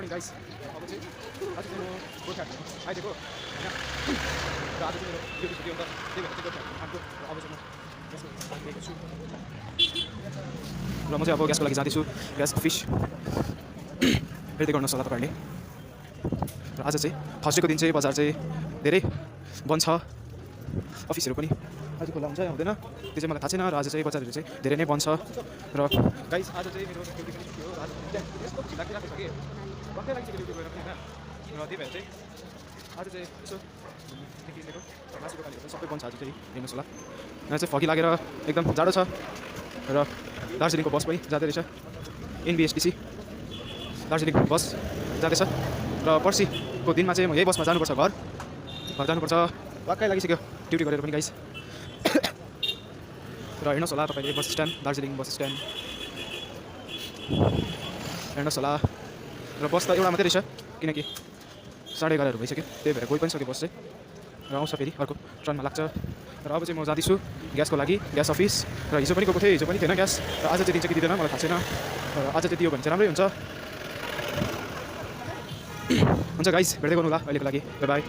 Morning guys. अब चाहिँ आज चाहिँ म गोर्खा आइदिएको होइन र आज चाहिँ मेरो ड्युटी छुट्टी हुन्छ त्यही भएर चाहिँ गोर्खा आएको र अब चाहिँ म ग्यासको लिएको छु र म चाहिँ अब ग्यासको लागि जाँदैछु। ग्यास फिस हेर्दै गर्नुहोस् होला तपाईँहरूले। र आज चाहिँ थर्सडेको दिन चाहिँ बजार चाहिँ धेरै बन्द छ, अफिसहरू पनि आज खुल्ला हुन्छ या हुँदैन त्यो चाहिँ मलाई थाहा छैन। र आज चाहिँ बजारहरू चाहिँ धेरै नै बन्द छ। र गाइस आज चाहिँ मेरो ड्युटी पनि छुट्टी हो र आज यस्तो ढिलाकिरहेको छ कि भर्खरै लागिसक्यो ड्युटी गएर पनि होइन। र त्यही भएर चाहिँ आज चाहिँ यसो निक्लिएको मासु दोकानहरू पनि सबै बन्द छ आज चाहिँ, हेर्नुहोस् होला। यहाँ चाहिँ फगी लागेर एकदम जाडो छ र दार्जिलिङको बस पनि जाँदै रहेछ, एनबिएसटिसी दार्जिलिङ बस जाँदैछ। र पर्सिको दिनमा चाहिँ म यही बसमा जानुपर्छ, घर जानुपर्छ। वाक्कै लागिसक्यो ड्युटी गरेर पनि गाइस। र हेर्नुहोस् होला तपाईँले bus stand, Darjeeling bus stand हेर्नुहोस् होला। र बस त एउटा मात्रै रहेछ किनकि 11:30 भइसक्यो, त्यही भएर गइ पनि सक्यो बस चाहिँ। र आउँछ फेरि अर्को ट्रेनमा लाग्छ। र अब चाहिँ म जाँदैछु ग्यासको लागि, ग्यास अफिस। र हिजो पनि गएको थिएँ, हिजो पनि थिएन ग्यास। र आज चाहिँ दिन्छ कि दिँदैन मलाई थाहा छैन। र आज चाहिँ दियो भने चाहिँ राम्रै हुन्छ। हुन्छ गाइस, भेट्दै गर्नु होला अहिलेको लागि, बाई बाई।